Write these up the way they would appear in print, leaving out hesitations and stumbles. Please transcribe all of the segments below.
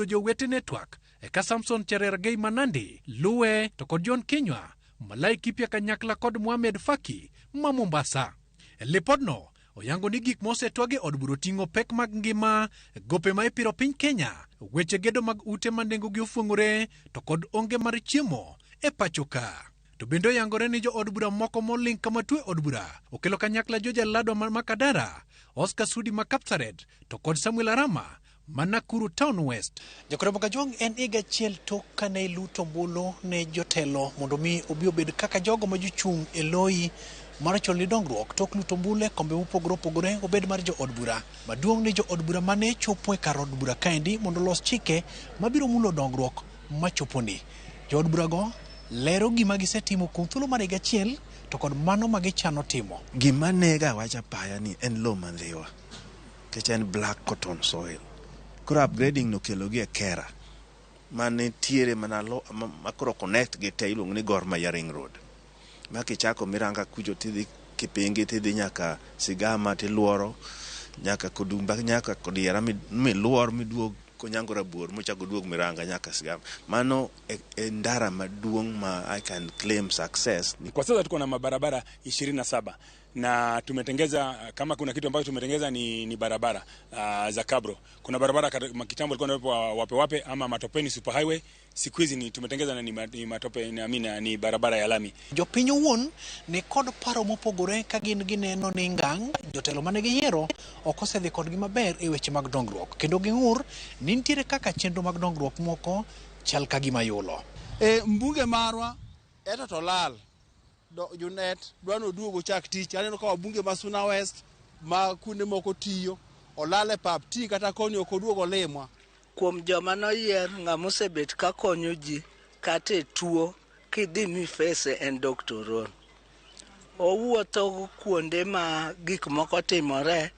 Jowete Network, eka Samson Cherargei Manandi, Luwe to kod John Kinyua, Malai Kipya kanyakla kod Mohamed Faki ma Mombasa. Lipodno oyango ni gik mosetwag e od bura oting'o pek mag ngima, gope ma ipiro piny Kenya, weche gedo mag ute ma nengogi ofuong'ore to kod onge mar chiemo e pacho ka. To bende oyangore ni jo od bura moko moling' kama tuo e od bura okelo kanyakla George Aladwa ma Makadara, Oscar Sudi ma Kapsaret to kod Samuel Arama ma Nakuru Town West. Jakoremo Kajwang' en higa achiel tok kane iluto ombulu ne jotelo mondo mi obi obed kaka jogo ma jochung' e loyi mar cholo ni dongruok tok luto ombulu e kombe mopogore opogore obed mar jo od bura. Maduong' ni jo od bura mane chopo e kar od bura kaendi mondo olos chike mabiro mulo dongruok machoponi. Jo od burago lero gima gisetimo kuom thuolo mar higa achiel to kod mano ma gichano timo. Gima nega awach apaya ni en lowo ma Ndhiwa nikech en black cotton soil. Koro upgrading no kelo gi e Kera ma nitiere mana lo ma koro connect gi te iluongo ni Gor Mahia Ring Road. Ma kichako Miranga kucho tidhi Kipingi tidhi nyaka Sigama tiluoro nyaka Kodumba nyaka Kodiera miluor miduog Konyango Rabuor mochak oduog Miranga nyaka Sigama. Mano e, e ndara maduong' ma I can claim success. Kwa sasa tuko na mabarabara 27 na tumetengeza, kama kuna kitu ambacho tumetengeza ni barabara za kabro. Kuna barabara kitambo ilikuwa inaitwa wape wape ama matopeni super highway, siku hizi ni tumetengeza na ni matope na mina ni barabara ya lami. Jopiny owuon ni kod paro mopogore ka gin gineno ni ngang' jotelo mane giyiero ok osedhi kodgi maber e weche mag dongruok kendo ging'ur ni nitiere kaka chenro mag dongruok moko chal ka gima yulo. E mbunge marwa eto to lal Junet dwa ni oduog ochak tich. Aneno ka wabunge ma Suna West ma kuonde moko tiyo olal e pap ti kata koni ok oduog olimwa. Kuom joma noyier, ng'ama osebet ka konyo ji kata e tuo kidhi mifese en Dr. Ron. Owuotho kuonde ma gik moko timore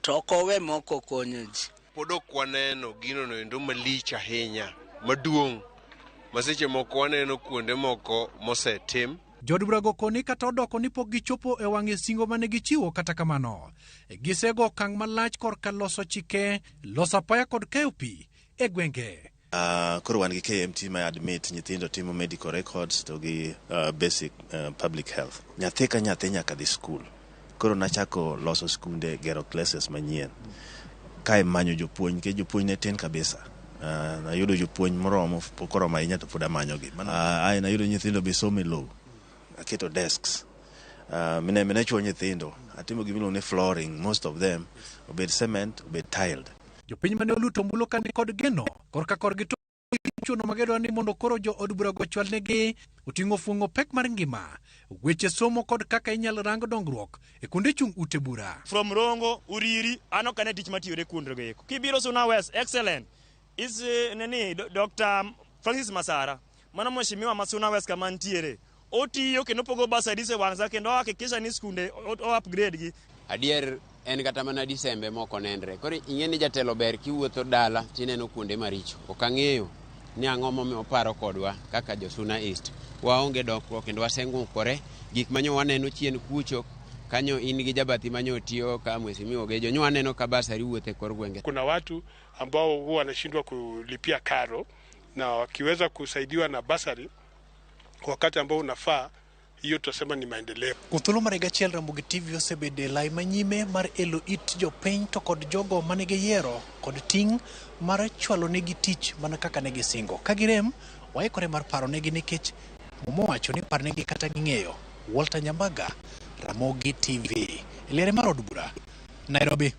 to ok owe moko konyo ji. Pod ok waneno gino no endo malich ahinya maduong' ma seche moko waneno kuonde moko mosetim. Jood burago koni kata odoko ni pok gichopo e wang'e singo mane gichiwo kata kamano. Gisego okang' malach korka loso chike, loso apaya kod keyo pi e gwenge. Koro wan gi KMT ma admit nyithindo timo medical records to gi basic public health. Nyathi ka nyathi nyaka dhi school. Koro nachako loso skunde, gero classes manyien. Kae manyo jopuonj nikech jopuonj ne tin kabisa. Nayudo jopuonj moromo, pok oromo ahinya to pod amanyogi. Ae nayudo nyithindo be somo e lowo. Aketo desks. Mine mine chuo nyithindo. Atimo gima iluongo ni flooring, most of them obed cement, obed tiled. Jopiny mane oluto ombulu ka ni kod geno korka korgi to chuno magedwa ni mondo koro jo od burago ochwalnegi oting'o fuong'o pek mar ngima, weche somo kod kaka inyal rang dongruok e kuonde chung' ute bura. From Rongo, Uriri, an ok ane tich matiyore kuondego eko. Kibiro Suna West, excellent. Is nini Dr. Francis Masara, mano mheshimiwa ma Suna West kama ntiere. Otiyo kendo opogo bursaries e wang' sa kendo ohakikisha ni skunde o upgrade gi. Adier en kata mana Disembe mok onenre. Koro ing'e ni jatelo ber kiwuotho dala tineno kuonde maricho. Ok ang'eyo ni ang'o momiyo oparo kodwa kaka jo Suna East. Waonge dongruok kendo waseng'ukore. Gik manyo waneno chien kucho kanyo in gi jabathi manyo tiyo ka mheshimiwa Ogejo nyo waneno ka basari wuotho e kor gwenge. Kuna watu ambao huwa wanashindwa kulipia karo na wakiweza kusaidiwa na basari wakati ambao unafaa, hiyo tutasema ni maendeleo. Kuom thuolo mar higa achiel Ramogi TV osebedo e lai manyime mar elo it jopiny to kod jogo mane giyiero kod ting' mar chwalo negi tich mana kaka ne gisingo. Ka girem, waikore mar paro negi nikech Muma owacho ni parnegi kata ging'eyo. Walter Nyambaga, Ramogi TV, e liare mar od bura, Nairobi.